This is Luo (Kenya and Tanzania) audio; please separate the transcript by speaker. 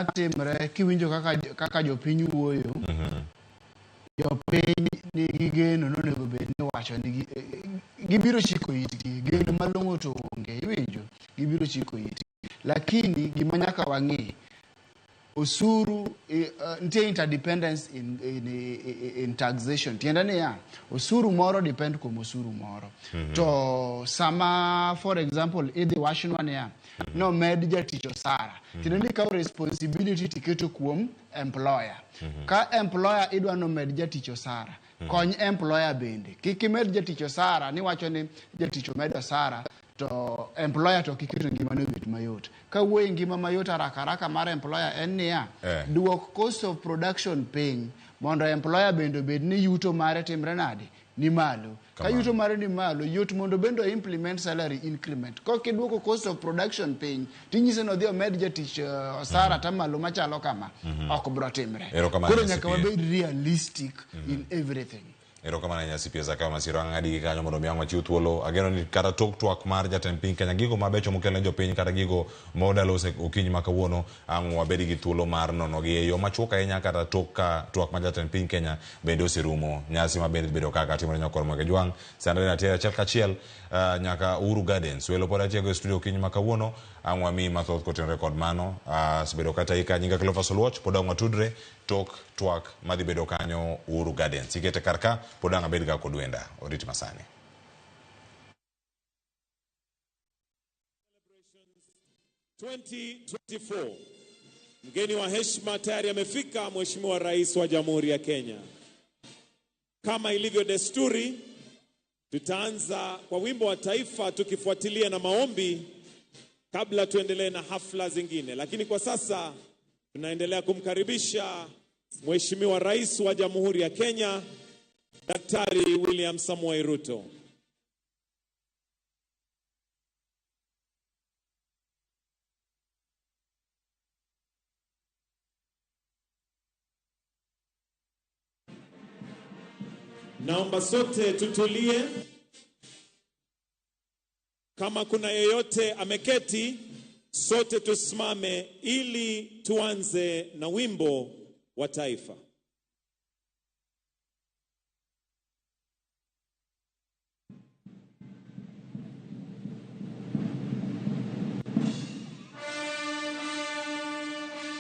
Speaker 1: Gima timre kiwinjo kaka jopiny wuoyo, jopiny nigi geno nonego bed ni wacho ni gibiro chiko itgi, geno malong'o to onge, iwinjo? Gibiro chiko itgi. Lakini gima nyaka wang'i, osuru nitie interdependence in taxation. Tiende niya, osuru moro depend kuom osuru moro. To sama, for example, idhi wachnwa niya, nomed jatich osara. Tiende ni ikawo responsibility tiketo kuom employer. Ka employer idwa nomed jatich osara, kony employer bende. Kik imed jatich osara niwacho ni jatich omed osara, to employer to kiketo ngimane obed mayot. Ka wuoyo e ngima mayot haraka haraka mar employer en niya, duok cost of production piny mondo employer bende obed ni yuto mare timre nade? Ni malo. Ka yuto mare ni malo, yot mondo bende o implement salary increment. Kok iduoko cost of production piny, tinyise ni odhi omed jatich osara tamalo machalo kama, ok bro timre. Koro nyaka wabed realistic in everything.
Speaker 2: Erokamano ahinya CPA Zakayo Masiro, ang' adi gi kanyo mondo mi ang' wachiw thuolo. Ageno ni kata tok twak mar jatend piny Kenya, gigo mabecho mokelo ne jopiny kata gigo modalose okinyi ma kawuono, ang' wabed gi thuolo mar nonogi e yo machuok ahinya kata tok ka twak mar jatend piny Kenya bende oserumo. Nyasi ma bende bedo kaka timore nyakor Mwenge Jwang', Sandre Natiere achiel kachiel nyaka Uhuru Gardens. Welo pod atiego e studio okinyi ma kawuono, ang' wamiyi mathoth kotenore kod mano. Asebedo kata ika nyinga Cleophas Oluoch, pod ang' watudre tok twak madhi bedo kanyo Uhuru Gardens. Ikete kar ka, pod ang' abed ga kod wenda. Orit masani.
Speaker 3: 2024. Mgeni wa heshima tayari amefika, Mheshimiwa Rais wa Jamhuri ya Kenya. Kama ilivyo desturi, tutaanza kwa wimbo wa taifa tukifuatilia na maombi kabla tuendelee na hafla zingine. Lakini kwa sasa tunaendelea kumkaribisha Mheshimiwa Rais wa Jamhuri ya Kenya, Daktari William Samoei Ruto. Naomba sote tutulie. Kama kuna yeyote ameketi, sote tusimame ili tuanze na wimbo wa taifa.